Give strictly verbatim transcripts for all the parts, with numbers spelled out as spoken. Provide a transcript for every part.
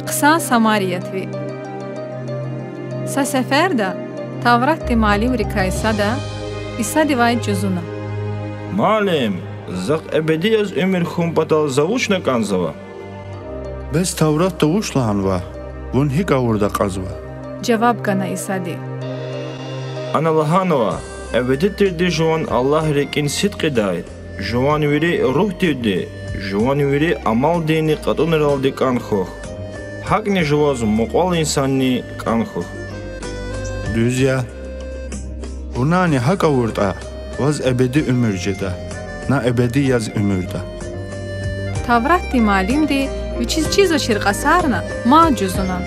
Хъсан самариятви. Са сеферда Тавратдин муаллимрикай сада Исадивай жузуна: Муаллим, захъ эбеди яз уьмуьр хьун патал за вучна кӀанзава? Бес Тавратда вуч лагьанва? Вун гьикӀ гъавурда акьазва? жаваб гана Исади. Ана лагьанва: Эбеди тирди жуван Аллагь рикӀин сидкьидай, жуван вири руьгьдивди, жуван вири амалдини кьатӀунралди кӀан хьухь, гьакӀни жуваз мукьвал инсанни кӀан хьухь. Дуьз я. Вунани гьакӀ авуртӀа, ваз эбеди уьмуьр жеда, на эбеди яз уьмуьрда. Тавратдин муаллимди вичиз чизвачир кьасарна, мад жузуна: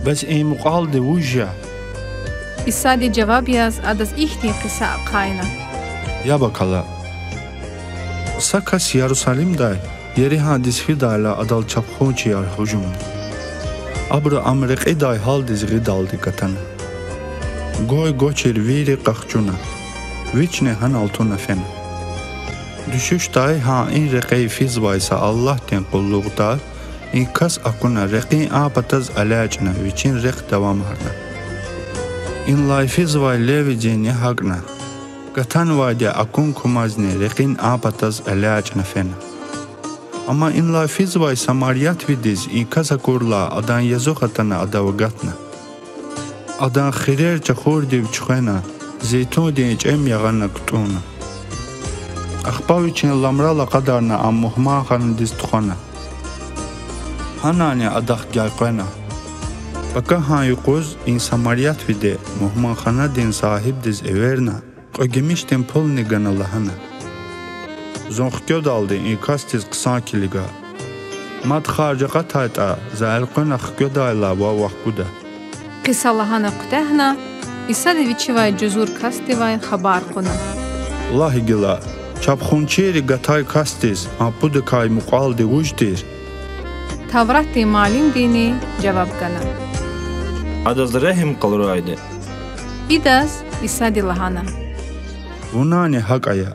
Бес и мукьвалди вуж я? Исади жаваб яз адаз ихьтин кьиса ахъайна: Яб акала. Са кас Ярусалимдай Еригьандиз фидайла, адал чапхунчияр гьужумна. Абуру ам рекьидай гьалдиз гъидалди гатана. Гвай-гвачир вири къахчуна, вични гьанал туна фена. Дуьшуьшдай гьа и рекьяй физвай са Аллагьдин къуллугъдак и кас акуна, рекьин а патаз элячӀна, вичин рехъ давамарна. Инлай физвай левидини гьакӀна. Гатанвайди акун кумазни рекьин а патаз элячӀна фена. Амма инлай физвай самариятвидиз и кас акурла, адан язух атана адав агатна. Адан хирер чахурдив чуьхвена, зейтундин чӀем ягъана кутӀунна. Ахпа вичин ламрал акъадарна ам мугьманханадиз тухвана. Гьанани адахъ гелкъвена. Пакагьан юкъуз и самариятвиди мугьманханадин сагьибдиз эверна, кьве гимишдин пулни гана лагьана: Зун хкведалди и касдиз хъсан килига. Мад харж акъатайтӀа, за элкъвена хкведайла вав вахкуда. Кьиса лагьана куьтягьна, Исади вичивай жузур касдивай хабар кьуна: Лагь гила, чапхунчийри гатай касдиз а пудакай мукьвалди вуж тир? Тавратдин муаллимдини жаваб гана: Адаз регьим къалурайди. Идаз Исади лагьана: Вунани гьакӀ ая.